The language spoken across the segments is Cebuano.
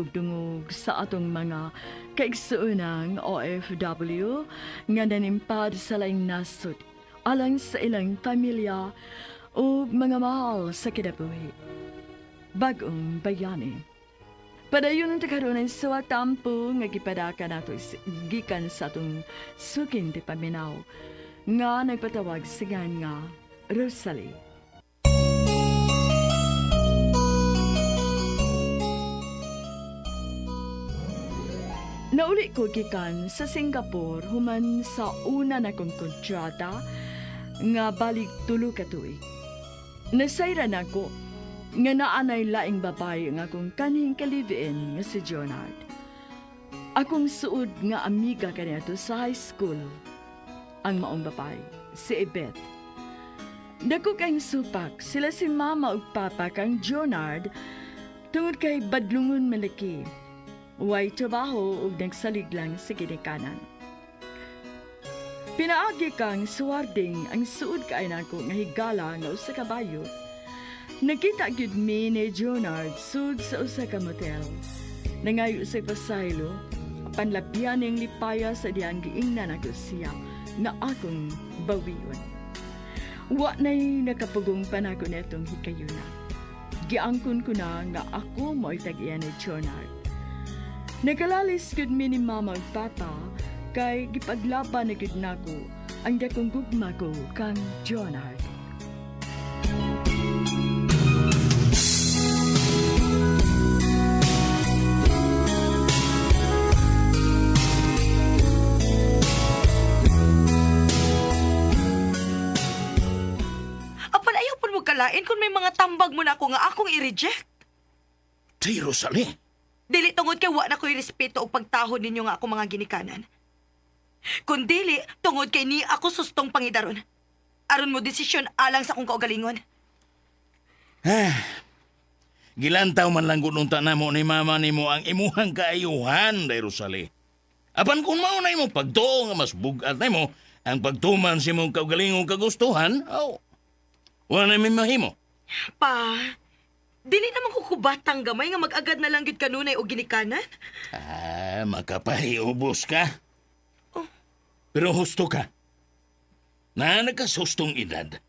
pagdungog sa atong mga kaigsuonang OFW nga nanimpad sa laing nasod alang sa ilang pamilya ug mga mahal sa kinabuhi. Bagong bayani. Padayon ang karon ang suwatampo nga gipadaka nato gikan sa atong suking ti paminaw nga nagpatawag sa ngan nga Rosalie. Nauli ko gikan sa Singapore human sa una na kong kontrata nga balik 3 ka tuig. Nasayra na ko nga naanay laing babae nga akong kanhing ka-live-in nga si Jonard. Akong suod nga amiga kaniadto sa high school. Ang maong babae, si Ibeth. Dako kayong supak, sila si mama ug papa kang Jonard tungod kay badlungon malaki. Way trabaho ug nagsalig lang sa ginikanan. Pinaagi kang suwarding ang suod kay nako nga higala nga usa ka bayo. Nakita gyud mi ni Jonard sud sa usa ka motel. Nangayo sa pasaylo, panlabyan ning lipaya sa diyang giingnan ako siya nga akong bawion. Wa na'y nakapugong pa nako netong hikayuna. Giangkon ko na nga ako mo'y tag-iya ni Jonard. Nagkalalis gud mi ni mama ug papa kay gipaglaban na gud nako ang dakong gugma ko kang Jonard. Apan ayaw pud mo kalain kung may mga tambag mo na ako nga akong i-reject. Tay, Rosalie. Dili tungod kay wa na ko'y respeto og pagtahod ninyo nga ako mga ginikanan. Kun dili, tungod kay ni ako sustong pangidaron. Aron mo desisyon alang sa akong kaugalingon. Ah, gilantaw man lang gununta na mo ni mama nimo ang imuhang kaayuhan, Day Rosalie. Apan kung mao na imong pagtuo nga mas bugat na imo, ang pagtuman sa imong kaugalingong kagustuhan, aw, wala na may mahimo. Pa, dili naman ko kubatang gamay nga mag-agad na lang gyud kanunay og ginikanan. Ah, makapahiubos ka. Oh. Pero husto ka. Na nagkasustong edad,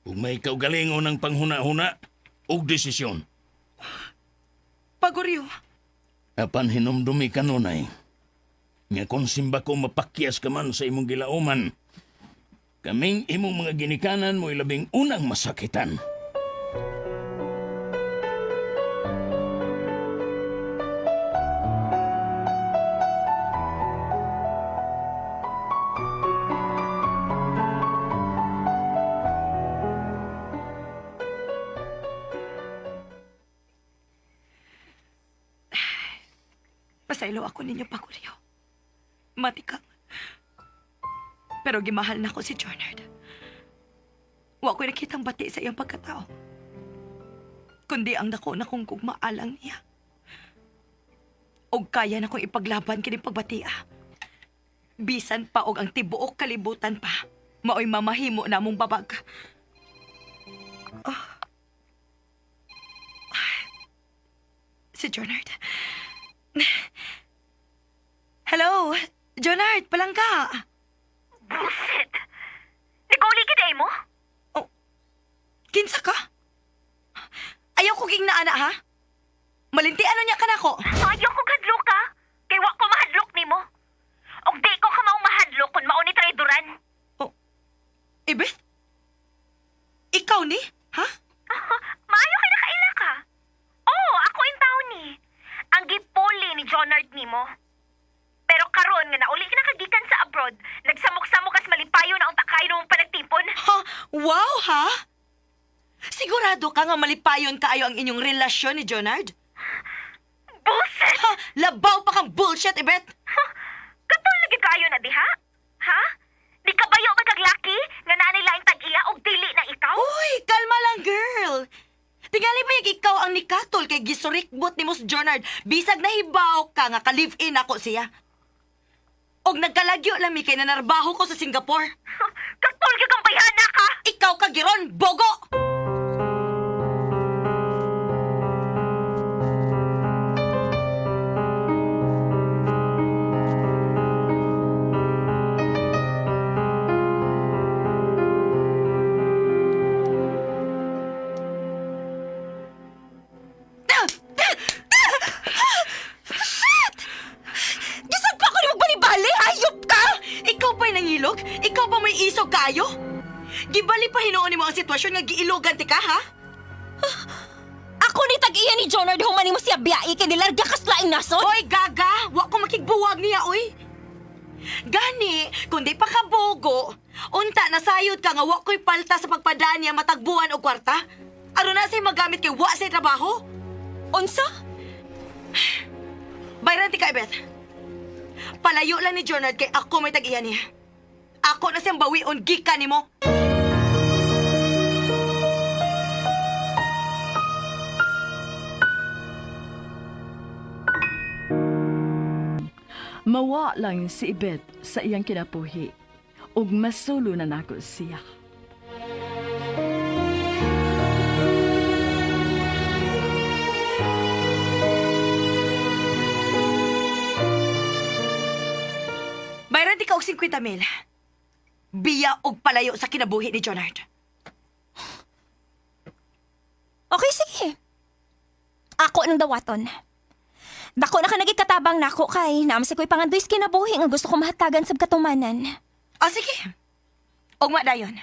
ug may kaugalingon ng panghuna-huna ug desisyon. Paguryo, Apan hinumdumi ka nunay, nga kung simba ko mapakyas ka man sa imong gilauman, kaming imong mga ginikanan mo'y labing unang masakitan. pasaylo ako ninyo, Paguryo. Matikang. Pero gimahal na ko si Jonard. Wa ko'y nakitang bati sa iyang pagkatao. Kundi ang dako na kong gugmaalang niya. Og kaya na kong ipaglaban kini pagbatia. Bisan pa og ang tibuok kalibutan pa, maoy mamahimo na mong babag. Oh. Ah. Si Jonard. Hello, Jonard, palangka. Bullshit! Naguli ka mo? Oh, kinsa ka? Ayaw ko ging naana, ha? Malinti ano niya ka nako? Ayaw ko kadlok ka. Kay wa ko mahadlok nimo. Og di ko ka maong mahadlok kung mao ni traidoran. Oh, Ibeth? Ikaw ni? Ha? Maayo kay nakaila ka. Oo, ako in taon ni. Ang gipuli ni Jonard nimo. Pero karon nga nauli ka nakagikan sa abroad, nagsamok-samok as malipayo na unta kayo nung panagtipon. Ha? Wow, ha? Sigurado ka nga malipayon kaayo ang inyong relasyon ni Jonard? Bullshit! Ha? Labaw pa kang bullshit, Ibeth! Katol lagi kaayo na diha? Ha? Di ka bayo magkaglaki nga naa nila ang tag-iya og dili na ikaw? Uy, kalma lang, girl. Tingali pa yung ikaw ang nikatol kay gisurikbot ni Mos Jonard. Bisag nahibaw ka nga ka-live-in ako siya. Og nagkalagyo lami kay nanarbaho ko sa Singapore. Katol gyud kang bayhana ka! Ikaw ka giron, bogo! Isog kaayo? Gibali pa hinuon nimo ang sitwasyon nga giilogan ti ka, ha? Ako ni tag-iya ni Jonard human nimo siya biyai kay nilarga kas laing nasod. Oy, gaga! Wa ko makigbuwag niya, oy! Gani, kung di pa kabogo, unta nasayod ka nga wa ko'y palta sa pagpadaan niya matagbuan og kwarta. Aron na sa'y magamit kay wa sa'y trabaho? Unsa? Bayran ti ka, Beth. Palayo lang ni Jonard kay ako may tag-iya niya. Ako na siyang bawion gikan nimo. Mawa lang si Ibet sa iyang kinapuhi ug masulo na nako siya. Bayran ti ka og 50 mil. Biya og palayo sa kinabuhi ni Jonard. Okay, sige. Ako nang dawaton. Dako na ka nagikatabang nako kay naam sa ko'y pangandoy sa kinabuhi nga gusto ko mahatagan sa katumanan. O sige. Ugma dayon.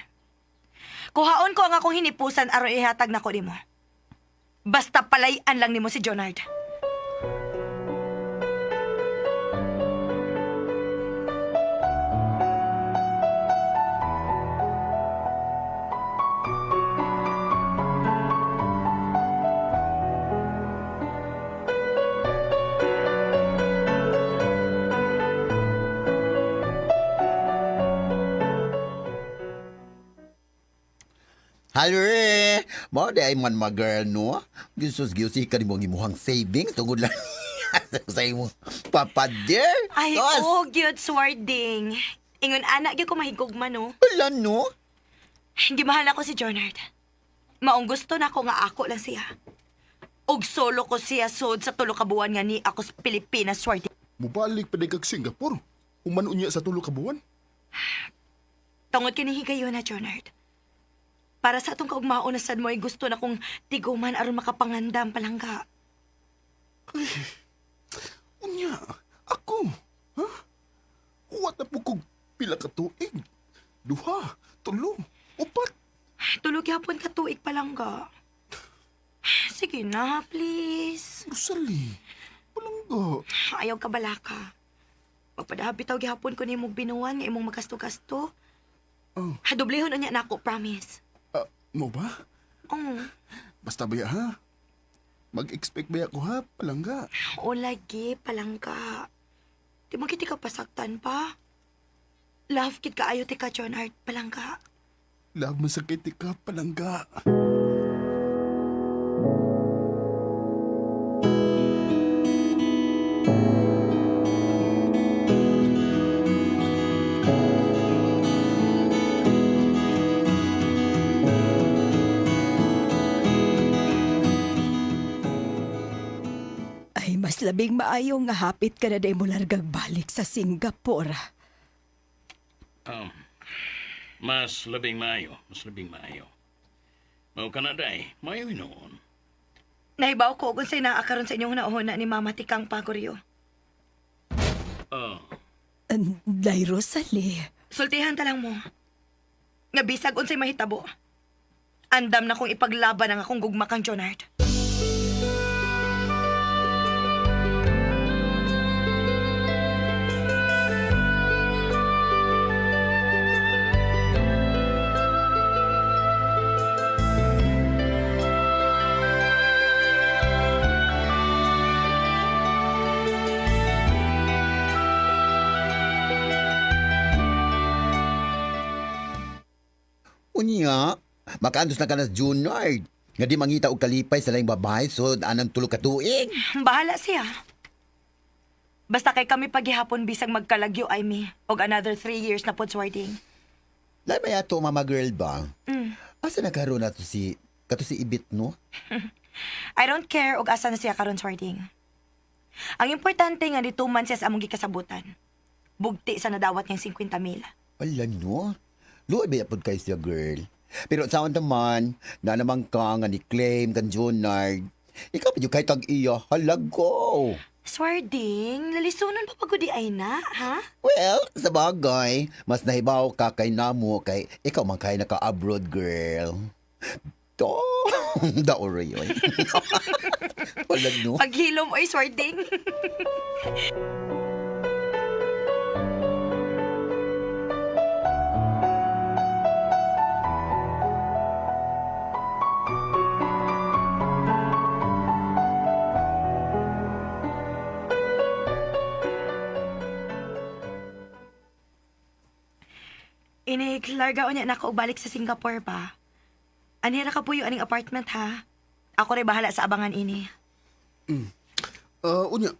Kuhaon ko ang akong hinipusan aron ihatag nako nimo. Basta palayan lang nimo si Jonard. Hello, Mao di ay man ma girl no. Jesus giusi ka nimo ang imuhang savings tungod lang sa imong papa dear. Ay, Sos, oh, gyud swarding. Ingon ana gyud ko mahigugma no. Wala no. Gimahal ako si Jonard. Maong gusto na ako nga ako lang siya. Og solo ko siya sod sa tulo ka buwan nga ni ako sa Pilipinas swarding. Mubalik pa kag Singapore. Human unya sa tulo ka buwan. Tungod kini higayon na Jonard. Para sa atong kaugmaon na sad mo ay gusto na kong tiguman aron makapangandam palangga. Unya, ako. Ha? Huwat na po kog pila ka tuig. Duha, tulo, upat. Tulog yapon ka tuig palangga. Sige na, please. Rosalie, palangga. Ayaw ka balaka. Magpadahabi taw gihapon ko nimong binuan nga imong magasto-gasto. Oh. Hadoblehon unya nako, promise. Ah, mo ba? Oh, Basta ba ya, ha? Mag-expect ba ako ha, palangga? o lagi palangga. Di mo kiti ka pasaktan pa. Love kit kaayo ti ka, Jonard, palangga. Love masakit ka, palangga. Ay, mas labing maayo nga hapit ka na day mo largag balik sa Singapore. Um, mas labing maayo, mas labing maayo. Mao ka na day, maayo noon. Nahibaw ko kung sa'y naa karon sa inyong nauna ni Mama Tikang Pagoryo. Oh, Day Rosalie, Sultihan ta lang mo. Nga bisag unsay mahitabo. Andam na kong ipaglaban ang akong gugma kang Jonard. Unya, makaandos na ka na sa Junard. Nga di mangita og kalipay sa laing babae so anang tulo ka tuig. Bahala siya. Basta kay kami paghihapon bisag magkalagyo ay mi og another 3 years na pod swarding. Lain ba yato mama girl ba? Mm. Asa na karon nato si kato si Ibit no? I don't care og asa na siya karon swarding. Ang importante nga dituman siya sa among gikasabutan. Bugti sa nadawat niyang 50 mil. Ala no. Luoy ba yapod kay siya girl? Pero sa naman, na naman ka nga ni claim kan Junard. Ikaw pa yung kay tag iya, halago. Swarding, lalisunon pa pagudi ay na, ha? Well, sa bagay, mas nahibaw ka kay namo kay ikaw man kay naka-abroad girl. Do, daoro yun. Wala no. Paghilom, oy, swarding. Inig, larga unya na ako og balik sa Singapore pa. Anira ka po yung aning apartment ha. Ako rin bahala sa abangan ini. Ah, unya.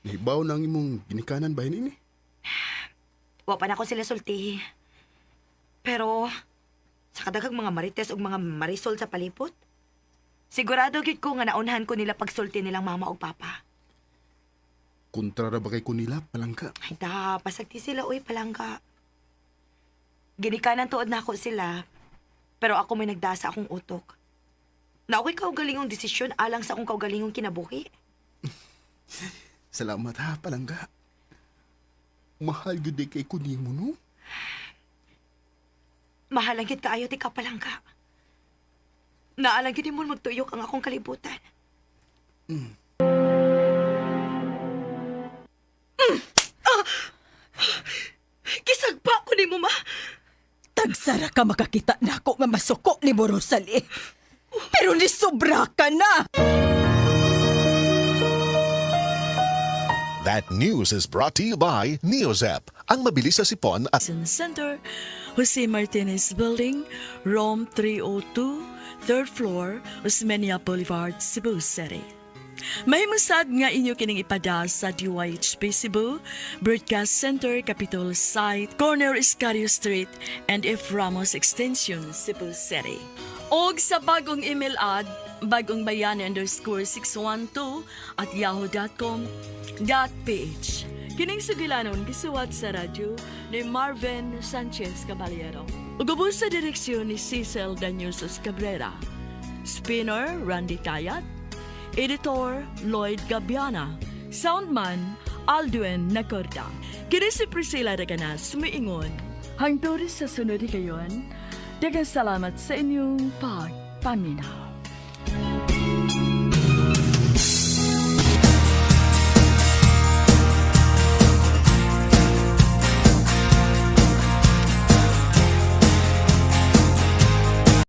Nahibaw na ang imong ginikanan ba ini? Wa pa na ako sila sultihi. Pero, sa kadaghang mga marites ug mga marisol sa palipot, sigurado gyud ko nga naunhan ko nila pagsulti nilang mama ug papa. Kontra ra ba kay kunila palangka? Ay da, pasagti sila uy palangka. Ginikanan tuod na ako sila, pero ako may nagdasa akong utok. Na ako'y kaugalingong desisyon alang sa akong kaugalingong kinabuhi. Salamat ha, palangga. Mahal gyud di kay kunimo no. Mahalang gid kaayo ti ka palangka. Naalang gid mo magtuyok ang akong kalibutan. Ah! Gisagpa ko ni mo, ma. Tagsara ka makakita na ako nga masuko ni mo, Rosalie. Pero nisobra ka na! That news is brought to you by Neozep, ang mabilis sa sipon at Center, Jose Martinez Building, Rome 302, third floor, Osmeña Boulevard, Cebu City. Mahimusad nga inyo kining ipada sa DYHP Cebu, Broadcast Center, Capitol Site, Corner Escario Street, and F. Ramos Extension, Cebu City. Og sa bagong email ad, bagongbayani_612@yahoo.com.ph. Kining sugilanon gisuwat sa radyo ni Marvin Sanchez Caballero. Ug ubos sa direksyon ni Cecil Danyusos Cabrera. Spinner Randy Tayat. Editor Lloyd Gabiana. Soundman Aldwin Nacorda. Kini si Priscilla Reganas, sumiingon. Hangtod sa sunod higayon, daghang salamat sa inyong pagpaminaw.